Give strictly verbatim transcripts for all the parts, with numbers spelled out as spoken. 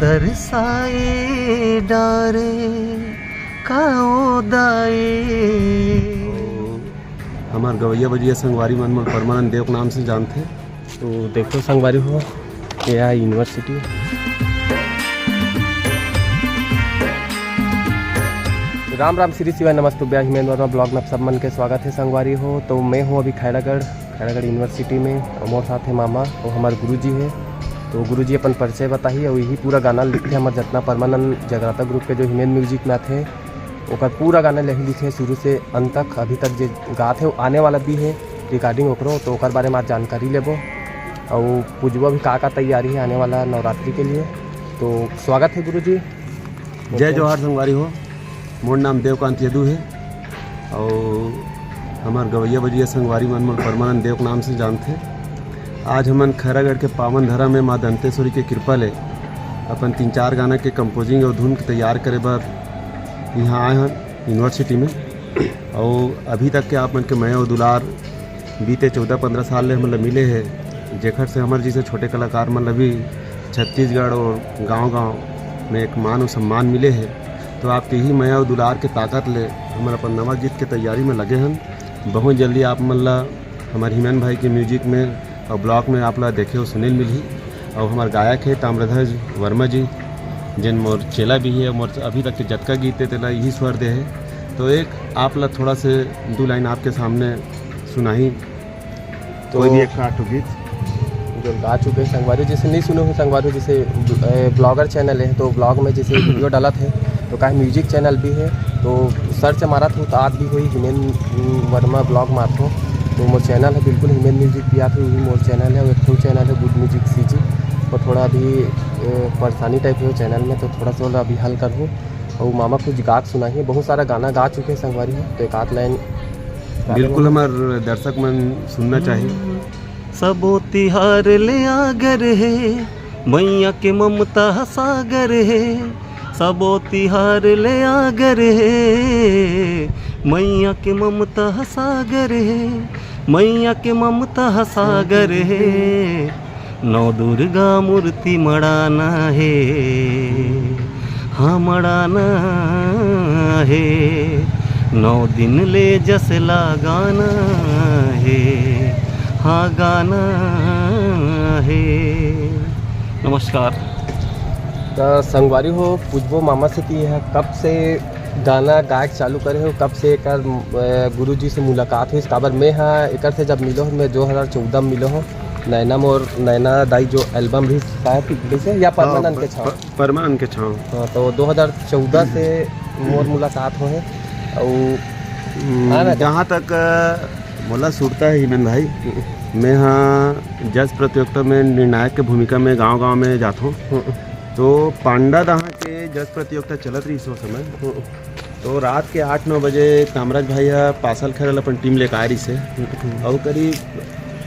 तरसाए डारे का ओ दाए। हमर गवैया बजैया संगवारी मन, मोर परमानंद देव के नाम से जानथे। तो देखो संगवारी हो, ये है यूनिवर्सिटी। राम राम, श्री शिवाय, नमस्तुभ्या, हिमेंद्र वर्मा ब्लॉग में आप सब मन के स्वागत है संगवारी हो। तो मैं हूँ अभी खैरागढ़, खैरागढ़ यूनिवर्सिटी में, और मोर साथ है मामा, वो हमारे गुरुजी है। तो गुरुजी अपन परिचय बताही, और यही पूरा गाना लिखे हमारे जतना परमानंद जगराता ग्रुप के जो हिमेंद्र म्यूजिक में आते हैं, ओकर पूरा गाना यही लिखे शुरू से अंत तक, अभी तक जे गात है, वो आने वाला भी है रिकॉर्डिंग ओकरो, तो ओकर बारे में आज जानकारी लेबो। और पूजबो अभी का का तैयारी है आने वाला नवरात्रि के लिए। तो स्वागत है गुरुजी। जय जोहार संगवारी हो, मोर नाम देवकांत यदु है और हमार गवैया बजैया संगवारी मन मोर परमानंद देव के नाम से जानथे। आज हमन खैरागढ़ के पावन धरा में माँ दंतेश्वरी के कृपा ले अपन तीन चार गाना के कंपोजिंग और धुन के तैयार करे बर यहाँ आए हन यूनिवर्सिटी में। और अभी तक के आप मन के मया और दुलार बीते चौदह पंद्रह साल ले हमन ल मिले हे, जेखर से हमर जैसे छोटे कलाकार मन ल भी छत्तीसगढ़ और गांव-गांव में एक मान और सम्मान मिले हे। तो आपके ही मया और दुलार के ताकत ले हमन अपन नवा गीत के तैयारी में लगे हन। बहुत जल्दी आप मन ल हमर हिमेन भाई के म्यूजिक में और ब्लॉग में आप ला देखे और सुने ल मिलही। और हमार गायक है ताम्रध्वज वर्मा जी, जिन मोर चेला भी है, मोर अभी तक के जतका गीत है तेला यही स्वर दे है। तो एक आप ला थोड़ा से दो लाइन आपके सामने सुनाही। तो कोई भी एक आठ गीत। जो गा चुके हैं संगवारी, जैसे नहीं सुने हो संगवारी, जैसे ब्लॉगर चैनल है तो ब्लॉग में जैसे वीडियो डालत है, तो काहे म्यूजिक चैनल भी है, तो सर्च मारत हो तो आत भी होही हिमेन वर्मा ब्लॉग मारत हो। तो मोर चैनल है बिल्कुल हिमेन म्यूजिक भी आत है, वही मोर चैनल है। एक ठो चैनल है गुड म्यूजिक सीजी, और थोड़ा अभी अ, परेशानी टाइप है चैनल में, तो थोड़ा सा अभी हल करहूँ। और मामा कुछ गा के सुनाही, बहुत सारा गाना गा चुके हैं संगवारी हो, तो एक आध लाइन गा बिल्कुल देना। हमार दर्शक मन सुनना चाहिए। सबो तिहार ले आगर हे, मैया के ममता ह सागर हे। सबो तिहार ले आगर हे, मैया के ममता ह सागर हे। मैया के ममता ह सागर हे। नौ दुर्गा मूर्ति मड़ाना हे, हाँ मड़ाना हे। नौ दिन ले जस लगाना हे, हाँ गाना हे। नमस्कार। त संगवारी हो, पूछबो मामा से कि यह कब से गाना गायक चालू करे हो, कब से एकर, अ, गुरुजी से मुलाकात हुई? काबर मैं हा एकर से जब मिलो हूँ, मैं दो हज़ार चौदह में मिलो हूँ, नैना मोर, नैना दाई जो एल्बम भी शायद कैसे या हाँ, परमानंद के प-, छाव? प-, परमानंद के छाव। हाँ, तो दो हज़ार चौदह से मोर मुलाकात हो है। और हम्म, हाँ ना? जहाँ तक, अ, मोला सुरता है हिमेन भाई, मैं हाँ जज प्रतियोगिता में निर्णायक के भूमिका में गांव-गांव में जात हूँ। हम्म। तो पांडा दहा के जज प्रतियोगिता चलत रही उस समय। हम्म। तो रात के आठ नौ बजे तामराज भाई ह पासल खेले ल अपन टीम लेके आए रहिस हे। हम्म। अउ करीब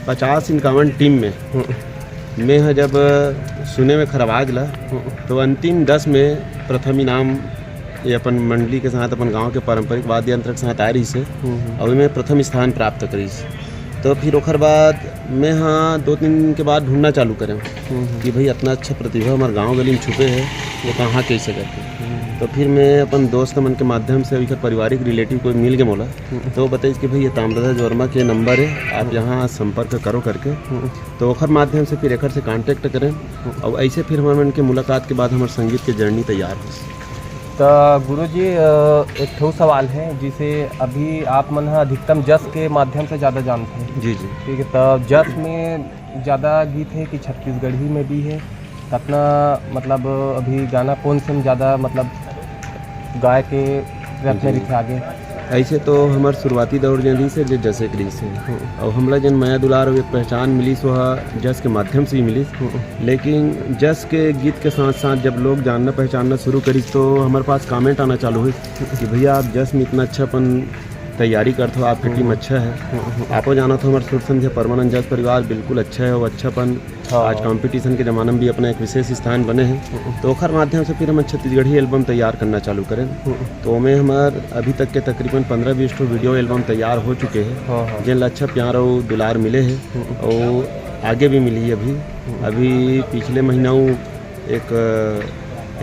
पचास इक्यावन टीम में हम्म। मैं ह जब सुने में खरवाज ला, हम्म। तो अंतिम दस में प्रथम इनाम ये अपन मंडली के साथ, अपन गांव के पारंपरिक वाद्य यंत्र के साथ आए रहिस हे। हम्म। अउ मैं प्रथम स्थान प्राप्त करिस। तो फिर ओखर बाद मैं हाँ दो तीन दिन के बाद ढूंढना चालू करें हम्म। कि भाई इतना अच्छा प्रतिभा हमारे गांव गली में छुपे है, वो कहाँ कैसे करके। हम्म। तो फिर मैं अपन दोस्त मन के माध्यम से, अभी पारिवारिक रिलेटिव कोई मिल गए मोला, हम्म। तो वो बताइस कि भाई ये ताम्रध्वज वर्मा के नंबर है, आप हम्म। यहाँ संपर्क करो करके। हम्म। तो ओखर माध्यम से फिर एकर से कॉन्टैक्ट करें। हम्म। और ऐसे फिर हमारे मन के मुलाकात के बाद हमारे संगीत के जर्नी तैयार हो। त गुरुजी, अ, एक ठो सवाल है, जिसे अभी आप मन ह अधिकतम जस के माध्यम से ज़्यादा जानते हैं। जी, जी। ठीक है, त जस में ज़्यादा गीत है कि छत्तीसगढ़ी में भी है? कतना, मतलब, अभी गाना कौन से में ज़्यादा, मतलब, गाय के प्रयत्न जी। रखे आगे? ऐसे तो हमार शुरुआती दौर जे रहिस हे, जे जसे के रहिस हे। हम्म। और हमला जन मया दुलार और एक पहचान मिलिस, वह जस के माध्यम से ही मिलिस। हम्म। लेकिन जस के गीत के साथ-साथ जब लोग जानना पहचानना शुरू करिस, तो हमारे पास कमेंट आना चालू हुई कि भैया, आप जस में इतना अच्छा अपन तैयारी करत हो, आपकी हम्म। टीम अच्छा है। हम्म, हम्म। आपो जानत हो, हमारे सुर संध्या परमानंद जस परिवार बिल्कुल अच्छा है, वो अच्छा अपन हाँ। आज कंपटीशन के जमाना में भी अपना एक विशेष स्थान बने हैं। हम्म। तो ओखर माध्यम से फिर हम छत्तीसगढ़ी एल्बम तैयार करना चालू करें। हम्म। तो ओमे हमार अभी तक के तकरीबन पन्द्रह बीस ठो वीडियो एल्बम तैयार हो चुके हैं, हाँ, हाँ। जेन ला अच्छा प्यार और दुलार मिले हैं हम्म। और आगे भी मिली अभी। हम्म। अभी पिछले महीना वो एक, अ,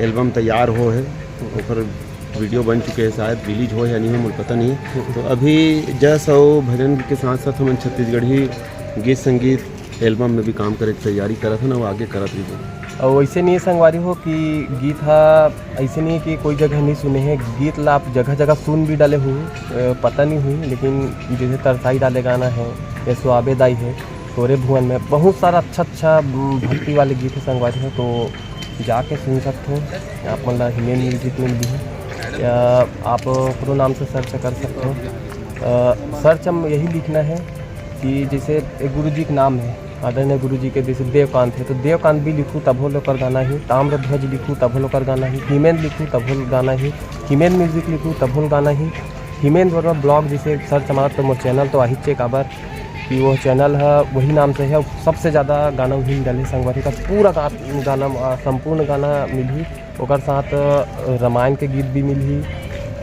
एल्बम तैयार हो हे, ओकर वीडियो बन चुके हे, शायद रिलीज हो या नहीं हो, मोला पता नहीं। तो अभी जस अउ भजन के साथ साथ हमन छत्तीसगढ़ी गीत संगीत एल्बम में भी काम करे के तैयारी करत हन अउ आगे करत रहिबो। अउ वैसे नहीं हे संगवारी हो कि गीत हा ऐसे नहीं हे कि कोई जगह नहीं सुने हे, गीत ला आप जगह जगह सुन भी डाले हो, अ, पता नहीं हुई, लेकिन जैसे तरसाई डाले गाना है या सुआबे दाई है, तोरे भुवन में बहुत सारा अच्छा अच्छा, उम, भक्ति वाले गीत है संगवारी हो, तो जाके सुन सकते हो। आप मन ला हिमेन म्यूजिक में भी है, या आप ओकरो नाम से सर्च कर सकते हो। अ, सर्च हम यही लिखना है कि जैसे एक गुरु जी के नाम है, आदरणीय गुरु जी के जैसे देवकांत है, तो देवकांत भी लिखू तभो ले ओकर गाना ही, ताम्रध्वज लिखू तभो ले ओकर गाना ही, हिमेन लिखू तभो ले गाना ही, हिमेन म्यूजिक लिखू तभो ले गाना ही, हिमेन वर्मा ब्लॉग जैसे सर्च मारत तो मोर चैनल तो आहिच हे, काबर कि वो चैनल है वही नाम से है, सबसे ज़्यादा गाना वही डले संगवारी का पूरा गा-, गाना, अ, संपूर्ण गाना मिलही। ओकर साथ, अ, रामायण के गीत भी मिलही,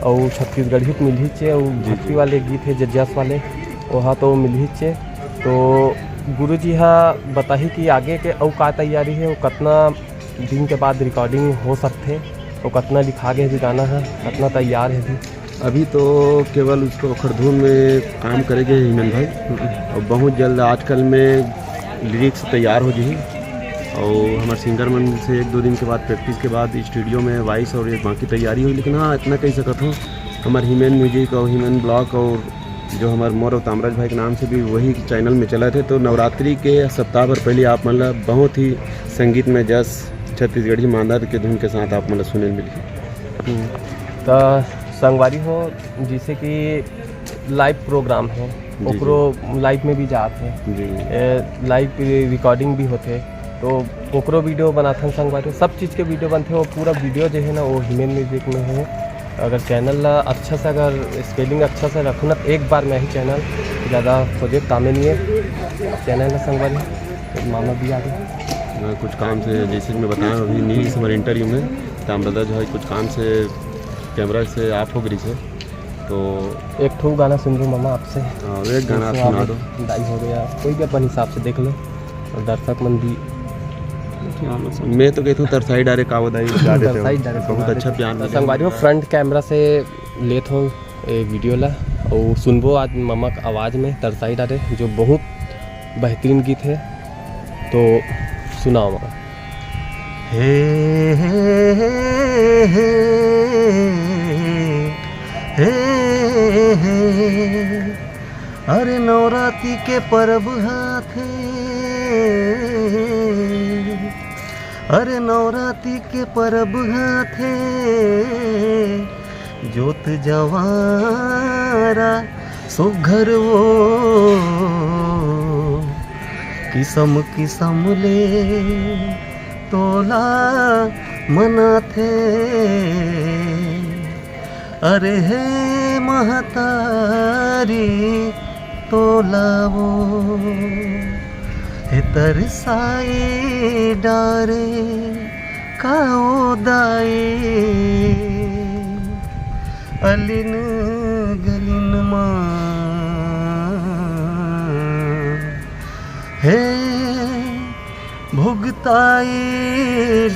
अउ छत्तीसगढ़ी तो मिलहीच हे, अउ जी, भक्ति जी। वाले गीत हे, जस वाले, ओहा तो मिलहीच हे। तो गुरु जी हा बताही कि आगे के अउ का तैयारी हे, अउ कतना दिन के बाद रिकॉर्डिंग हो सकथे, अउ कतना लिखा गे हे अभी गाना हा, कतना तैयार हे अभी। अभी तो केवल उसको ओखर धुन में काम करे गे हे हिमेन भाई, अउ बहुत जल्द आजकल में लिरिक्स तैयार हो जही, अउ हमर सिंगर मन से एक दो दिन के बाद, प्रैक्टिस के बाद स्टूडियो में वॉइस अउ ये बाकी तैयारी होही। लेकिन हाँ, इतना कही सकत हूँ, हमर हिमेन म्यूजिक अउ हिमेन ब्लॉग अउ जो हमर मोर अउ तामराज भाई के नाम से भी वही चैनल में चलत हे, तो नवरात्रि के सप्ताह भर पहले आप मन ला बहुत ही संगीत में जस छत्तीसगढ़ी मांदर के धुन के साथ आप मन ला सुने मिलही। हम्म। त संगवारी हो, जैसे कि लाइव प्रोग्राम है, जी, ओकरो लाइव में भी जात है, जी। ए, लाइव रिकॉर्डिंग भी होथे, तो ओकरो वीडियो बनाथन संगवारी हो, सब चीज़ के वीडियो बनथे। वो पूरा वीडियो जो है ना, वो हिमेन म्यूजिक में है। अगर चैनल ला अच्छा से, अगर स्पेलिंग अच्छा से रखू ना, तो एक बार में ही चैनल ज़्यादा खोजे कामे नहीं है। चैनल ला संगवारी हो, मामा भी आ गए। मैं कुछ काम से, जैसे कि मैं बताया अभी नील समर इंटरव्यू में, ताम्रदा जो है कुछ काम से कैमरा से ऑफ हो गई है, तो एक ठो गाना सुन लो मामा आपसे। हाँ, एक गाना आप जैसे सुना आप दो। दाई हो गया, कोई भी अपन हिसाब से देख लो, और दर्शक मन भी। मैं तो कहता हूँ तरसाई डारे कावो दाई गा देते हो। तरसाई डारे बहुत सुना अच्छा देते। प्यार तो मिला। संगवारी हो, फ्रंट कैमरा से लेत हो ए वीडियो ला, और सुनबो आज मामा के आवाज़ में तरसाई डारे, जो बहुत बेहतरीन गीत है। तो सुनाओ मामा। हे, हे, हे, हे, हे, हे। अरे नवरात्रि के परब हाथे, अरे नवरात्रि के परब हाथे, जोत जवारा सुघर वो, किसम किसम ले तोला मनाथे। अरे हे महतारी तोला वो, हे तरसाई डारे काओ दाई, अलिन गलिन मा हे भुगताई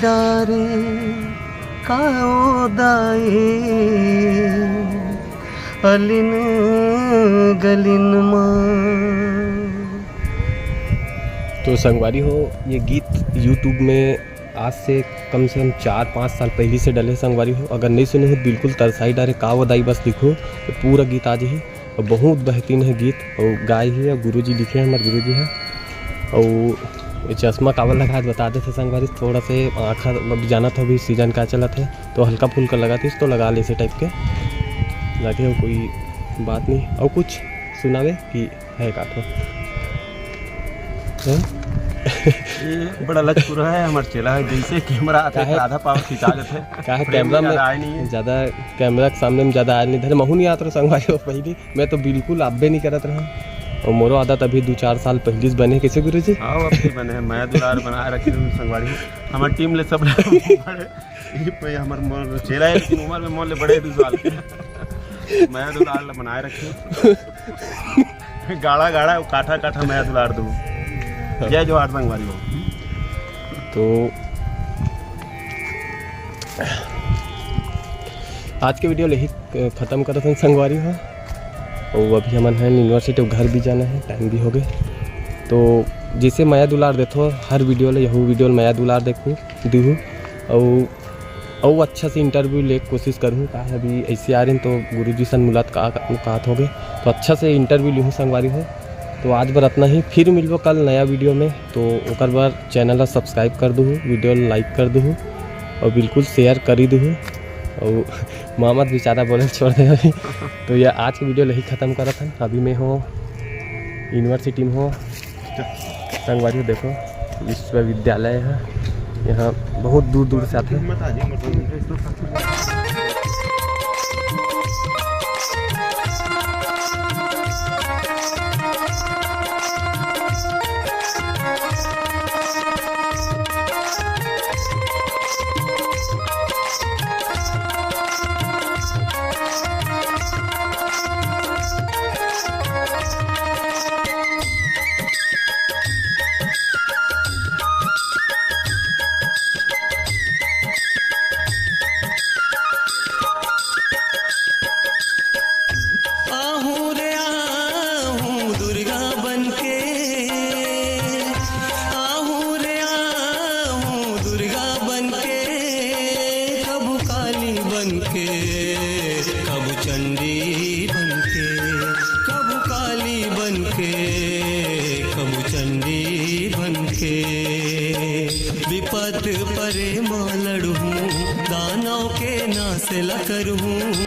डारे काओ दाई, अलिन गलिन मा। तो संगवारी हो, ये गीत YouTube में आज से कम से कम चार पाँच साल पहले से डले संगवारी हो। अगर नहीं सुने हो, बिल्कुल तरसाई डारे काओ दाई बस लिखो, तो पूरा गीत आ जाही। और बहुत बेहतरीन है गीत, और गाय ही है, गुरु जी लिखे हैं, हमारे गुरु जी हैं। और ये चश्मा काबर लगा है, बता देते संगवारी, थोड़ा से आँखा, अब जाना था अभी सीजन का चलत है, तो हल्का फुल्का लगा थी, तो लगा ले इसे टाइप के, बाकी और कोई बात नहीं। और कुछ सुनावे कि है का तो? हैं? ये बड़ा लचकुरा है हमार चेला, जैसे कैमरा आते काहे? आधा पाव खिंचा जाते। काहे frame में कैमरा में ज्यादा आए नहीं है। ज्यादा कैमरा के सामने में ज्यादा आए नहीं धरे, महू नहीं आत रहो संगवारी हो पहली। मैं तो बिल्कुल आबे नहीं करत रहा। और मोरो आदत अभी दो चार साल पहली से बने। कैसे गुरु जी? हाँ, अब भी बने हैं। मैं दुलार बनाए रखे हूँ संगवारी। हमार टीम ले सब बड़े। ये पे हमर मोर चेला है, लेकिन उम्र में मोर ले बड़े दो साल के। मैं तो लाल बनाए रखे। गाड़ा गाड़ा, काठा काठा मैं दुलार दूँ। जय जोहार संगवारी हो। तो आज के वीडियो ल यही खतम करत हन संगवारी हो। अउ अभी हमन हन यूनिवर्सिटी, घर भी जाना है, टाइम भी हो गए। तो जैसे मया दुलार देथो हर वीडियो ले, यहू वीडियो ले मया दुलार देखू, दूहू। अउ अउ अच्छा से इंटरव्यू ले कोशिश करूँ। का है, अभी ऐसे आ रहे हैं तो गुरुजी सन मुलाकात का, मुलाकात हो गए, तो अच्छा से इंटरव्यू लिहूँ संगवारी हो। तो आज बर इतना ही, फिर मिलबो कल नया वीडियो में। तो ओकर बर चैनल ला सब्सक्राइब कर दूहू, वीडियो ला लाइक कर दूहू और बिल्कुल शेयर करी दूहू। और मामा भी ज़्यादा बोले छोड़ दे अभी। तो यह आज के वीडियो ल यही खतम करत हन। अभी मैं हूँ यूनिवर्सिटी में हूँ, संगवारी हो देखो विश्वविद्यालय है, यहाँ बहुत दूर दूर से आते हैं। आहूँ रे आहूँ दुर्गा बनके, आहूँ रे आहूँ दुर्गा बनके, कभू काली बनके, कभू चंडी बनके, कभू काली बनके, कभू चंडी बनके। विपत परे म लड़हूँ, दानव के नाश ला करहूँ।